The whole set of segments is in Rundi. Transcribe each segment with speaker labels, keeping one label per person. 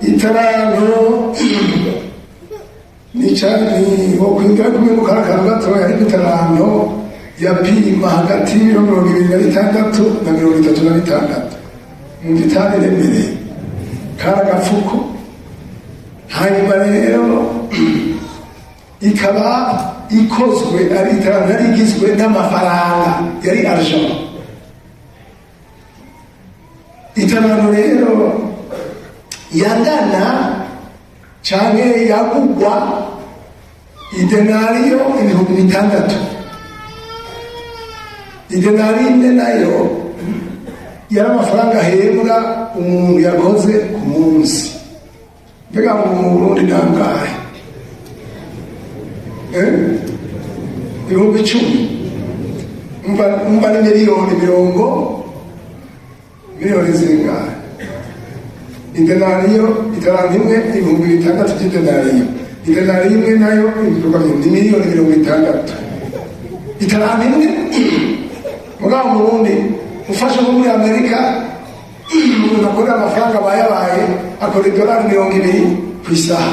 Speaker 1: Itaranto ni wokwiga kumwe mu karakara gatoya, ariko itaranto yapima hagati y'ibiro 26 na 36 mu gitari iremereye, kari agafuko. Hanyuma rero ikaba ikozwe ari itaranto yari igizwe n'amafaranga, yari argent. Itaranto rero yangana canke yagugwa idenariyo 6000. Idenariyo imwe nayo yari amafaranga ahembwa umuntu yakoze ku munsi. Mbega mu Burundi nangahe? 10,000. Umva, ni miliyoni mirongo, miliyoni zingahe? Idenariyo, itaranto imwe 6000 by'idenariyo, idenariyo imwe nayo ibikorwa ni miliyoni 60, itaranto imwe. Mugabo mu Burundi, ufashe nko muri Amerika, umuntu akorera amafaranga abayabaye akora idolari 20 ku isaha,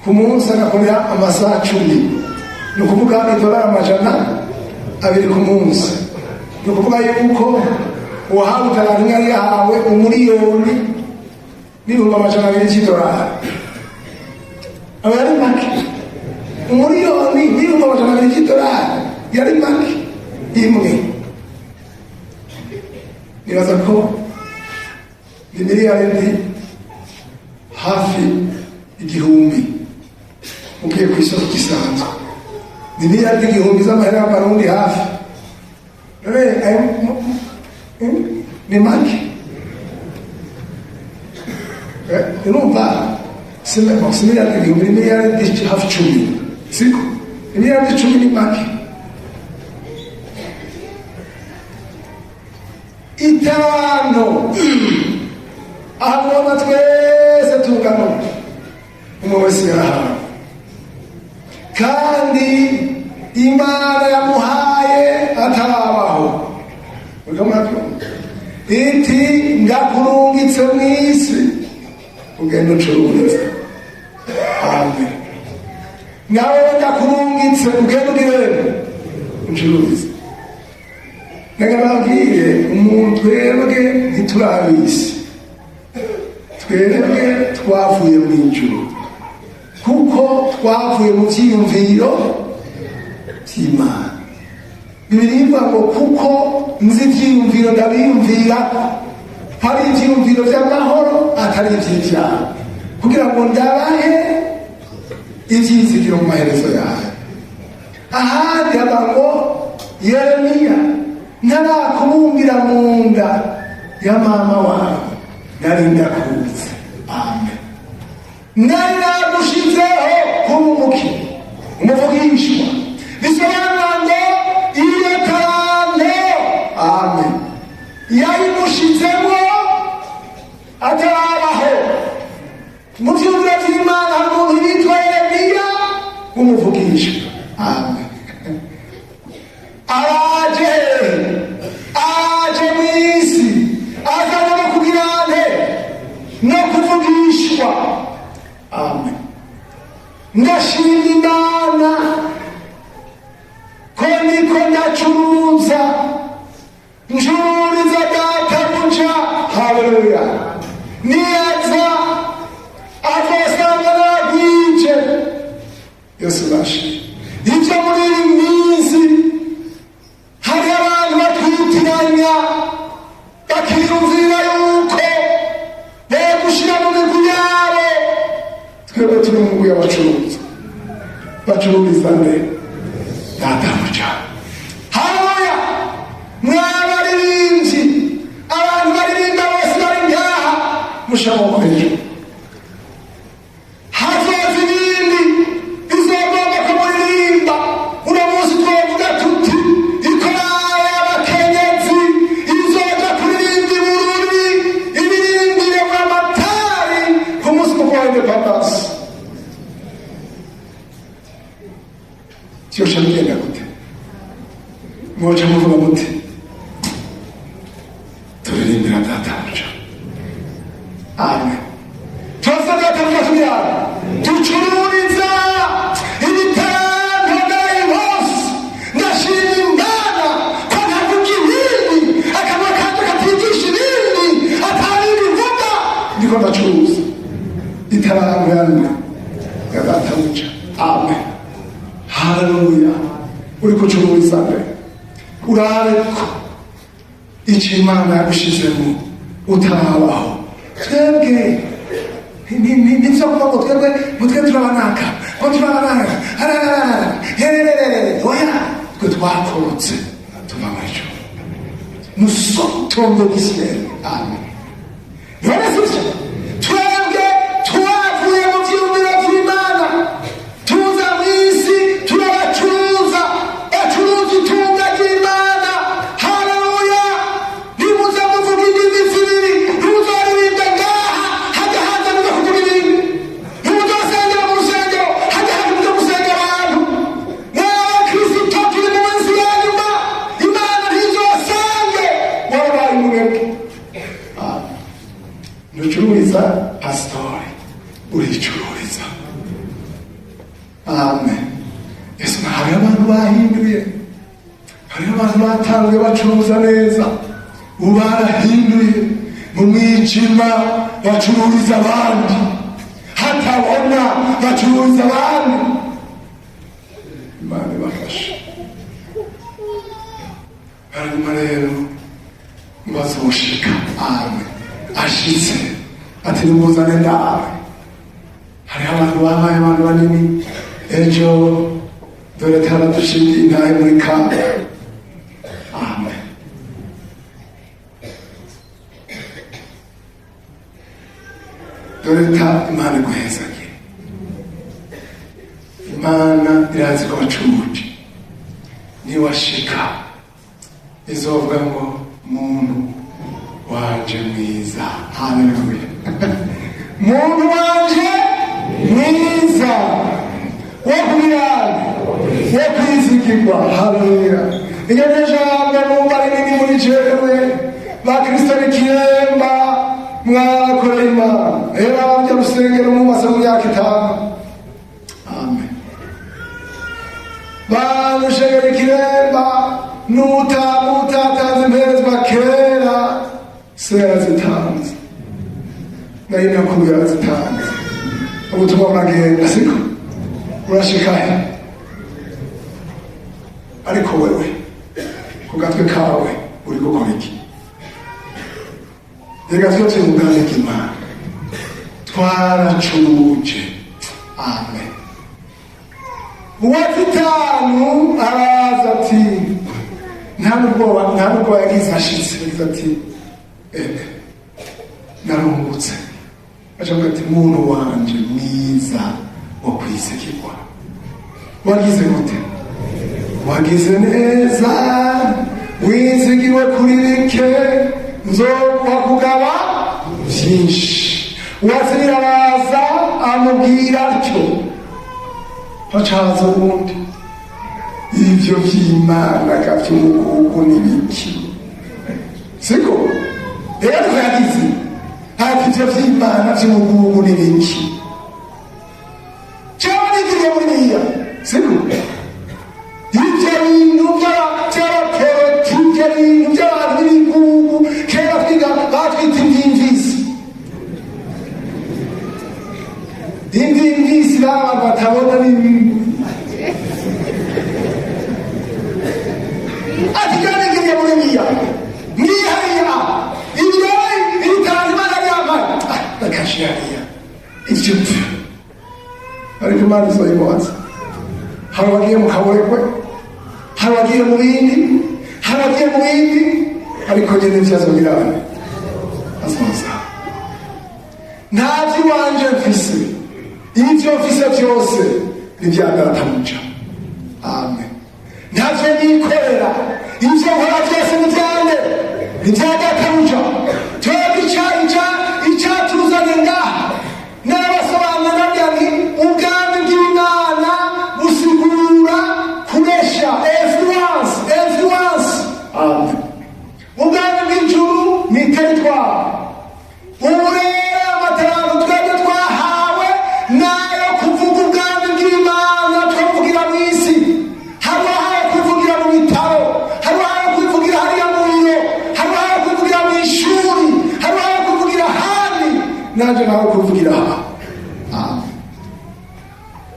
Speaker 1: ku munsi agakorera amasaha 10, ni ukuvuga idolari 200 ku munsi. Ni ukuvuga yuko uwahawe itaranto imwe yari yahawe 1,200,000 cy'idolari. Aba yari make, 1,200,000 cy'idolari yari make imwe. Nibaza ko ni miliyaridi hafi 1000 ugiye ku isoko gisanzwe, ni miliyaridi 1000 z'amahera y'amarundi hafi. None ayo ni make? Urumva, si miliyaridi 1000, ni miliyaridi hafi 10, siko? Miliyaridi 10 ni make. Itanu aha mubona twese tungana, umwe wese yarahawe, kandi Imana yamuhaye atarabaho. Uriko murabyumva? Iti: "Ndakurungitse mu isi, ugenda ucururiza." Amen. Nawe ndakurungitse, ugenda ugirene ucururiza. Reka nababwire umuntu, twebwe ntiturabisi, twebwe twavuye mu ijuru, kuko twavuye mu byiyumviro by'Imana. Bibiliya ivuga ngo: "Kuko nzi ibyiyumviro ndabiyumvira, ko ari ibyiyumviro by'amahoro, atari iby'ibyaha, kugira ngo ndabahe ibyizigiro mu maherezo yawe." Ahandi haba ngo: "Yeremiya, ntarakubumbira mu nda ya mama wawe nari ndakuzi." Amen. "Nari nagushizeho kuba umuki umuvugishwa." Bisobanura ngo iyo taranto, amen, yayimushizemo atarabaho. Mu byumviro by'Imana hari umuntu yitwa Yeremiya w'umuvugishwa. Amen. Araje, aje mu isi, azana no kugira nte? No kuvugishwa. Amen. Ndashima Imana ko niko ndacuruza, ncururiza databuja. Haleluya. Niyaza azosanga naragwije. Yesu bashimye. Ibyo muri iyi minsi hari abantu batwitiranya, bakiyumvira yuko gushyira mu migwi yabo. Twebwe turi mu migwi y'abacuruzi, bacururiza nde? Databuja. Haleluya. Mwabaririmbyi, abantu baririmba bose bari ngaha, mushamoko hejuru. Hazoza ibindi bizogomba kumuririmba. Uno munsi twovuga tuti ikorale y'abakenyezi izoja kuririmba i Bururi, ibiririmbire amatari ku munsi mukuru wa indépendance, vyoca bigenda gute? Mwoca muvuga muti: "Turirimbira databuja." Amen. Turafite databuja tubyara, ducururiza ibitarantogaye hose. Ndashima Imana ko ntavuga ibindi, akanwa kanje katigisha ibindi, atabindi mvuga. Ndiko ndacuruza itaranto yanjye ya databuja. Amen, haleluya. Uri kucururiza nde? Urabe ko icyo Imana yagushizemo utarabaho. Twebwe nibyo kuvuga ngo twebwe ngo twe turabanaka, ngo turabanaka arararara herererere. Oya, twe twakorotse tuva mu ijuru. Nous sommes tombés du ciel. Amen. None sibyo? Twebwe twavuye mu byiyumviro by'Imana, tuza mu isi, turabacuruza, bacuruza itunga ry'Imana. Haleluya. Nimuze muvuga indimi zibiri, ntuzoririmbe ngaha, hajya hanze muze kuvuga ibindi. Ntimuzosengera mu rusengero, hajya hanze muze gusenga abantu. Mw'abakristo, turi mu minsi ya nyuma. Imana ntizosange warabaye umunebwe. Ntucururiza pasitori, uricururiza. Amen. Ese hariho abantu bahinduye, hariho abantu batanguye bacuruza neza, ubu barahinduye, mu mwijima bacururiza abandi, hatabona bacururiza abandi. Imana ibafashe. Hanyuma rero ngo azoshika. Amen. Ashitse ati: "Nimuzane ndawe." Hariho abantu babaye abantu banini ejo. Dore taradushingiye intahe muri kamba. Amen. Dore ta, Imana iguhezagire. Imana irazi ko bacuruje. Niwashika izovuga ngo: "Muntu wanje mwiza." Haleluya. Muntu wanje mwiza wo kubirana, wo kwizigirwa. Haleluya. Iryo ni ijambo numva rinini muri jewe. Bakristo b'Ikiremba, mwarakoreye Imana. Rero abajya rusengero mwubatse mu myaka 5. Amen. Barushengera Ikiremba, nutatanze imperezwa kera, se yarazitanze, nayo nyakuru yarazitanze. Ubutumwa buragenda, siko urashika he? Ariko wewe ku gatwe kawe uri gukora iki? Reka twe turi mu bwami bw'Imana, twaracuruje. Amen. Uwa zitanu araza ati, nta n'ubwoba, nta n'ubwoba yagize. Ashitse yagize ati: "Narungutse." Acavuga ati: "Muntu wanje mwiza wo kwizigirwa, wagize gute? Wagize neza, wizigiwe kuri bike, nzoguha kugaba byinshi." Uwazibira araza amubwira atyo. Hacaza uwundi: "Ivyo vy'Imana gavy'umugugu n'ibiki?" Siko rero ariko yagize ati: "Ivyo vy'Imana vy'umugugu n'ibiki? Jewe nigiriye muri biriya." Siko ivyo bintu vy'abaporoti, ivyo bintu vy'abantu b'ibigugu, kera twiga batwita imvimvisi. Imvimvisi bari abantu batabona n'ibintu. Ati: "Jewe nigiriye muri biriya, ngiye hariya, ibyo ibitanze Imana yampaye ndakashiye hariya." Ivyo ariko Imana izoyimubaza. Hari abagiye mu kaburekwe, hari abagiye mu bindi, hari abagiye mu bindi, ariko nyine ivyo azobirane azoza. Nta vy'iwanje mfise, ivyo mfise vyose ni vya databuja. Amen. Ntavyo nikorera, ivyo nkora vyose ni vyande? Ni vya databuja. Twebwe icatuzanye ngaha, n'abasobanura nabyo, ni ubwami bw'Imana busigura kuresha, influence, influence. Amen. Ubwami bw'ijuru ni territoire. Ubu rero Naje nawe kuvugira aha.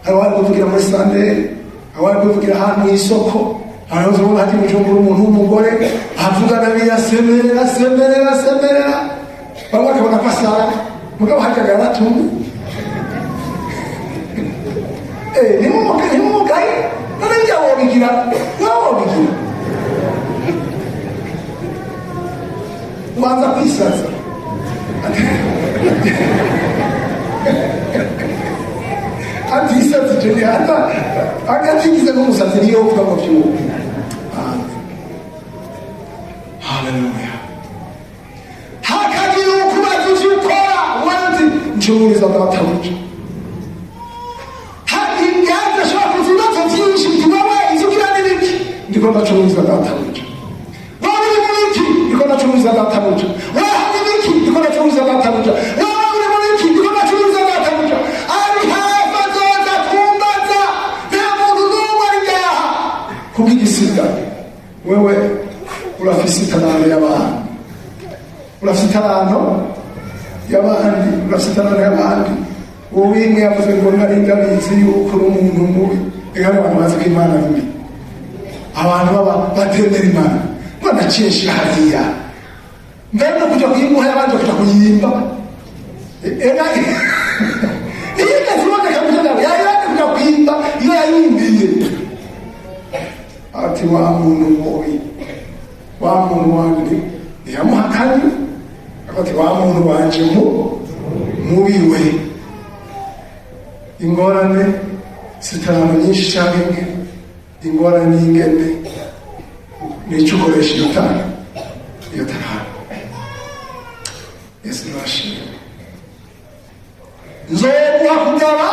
Speaker 1: Hari uwari kuvugira muri Sunday, hari uwari kuvugira ahantu mu isoko. Hari uzabona hati Bujumbura umuntu w'umugore avuga nabi, asemerera, asemerera, asemerera, bamwe bakabona ko asara, mugabo hajyaga yaratumwe. Nimumugaye none njya wobigira, nawe wobigira ubanza kwisaza. Atisaza icyo gihe ata agatigize n'umusatsi niyo uvuga ngo byubu. Haleluya. Hakagira ukubaza ivyo ukora, uti ncururiza databuja. Hari inyanza ashobora kuza ibibazo byinshi bituma we ivyo ugira n'ibiki? Ndiko ndacururiza databuja. Wowe uri muri iki? Ndiko ndacururiza databuja. Wowe hari ibiki? Ndiko ndacururiza databuja. Wowe uri muri iki? Ndiko ndacururiza databuja. Ari hafi azoza kumbaza, nta muntu n'umwe ari ngaha kubw'igisigaye. Wewe urafise italanto y'abandi, urafise italanto y'abandi, urafise italanto y'abandi. Wowe imwe yavuze ngo nari ndabizi yuko uri umuntu mubi. Reka abantu bazi ko Imana ari mbi, abantu baba batemera Imana ngo naciye hariya mbere no kuja kuyimuha, yabanje kuja kuyimba. Ega ntiyigeze iboneka mu byo yari kuja kuyimba iyo yayimbiye. Ati wa muntu mubi, wa muntu wanje, ntiyamuhakanye, ati wa muntu wanje mu mubi we. Ingorane zitanu nyinshi cyangwa imwe, ingorane y'ingene nicyo ukoresha iyo tara, iyo tarara. Yesu nashimwe. Nzoguha kugaba.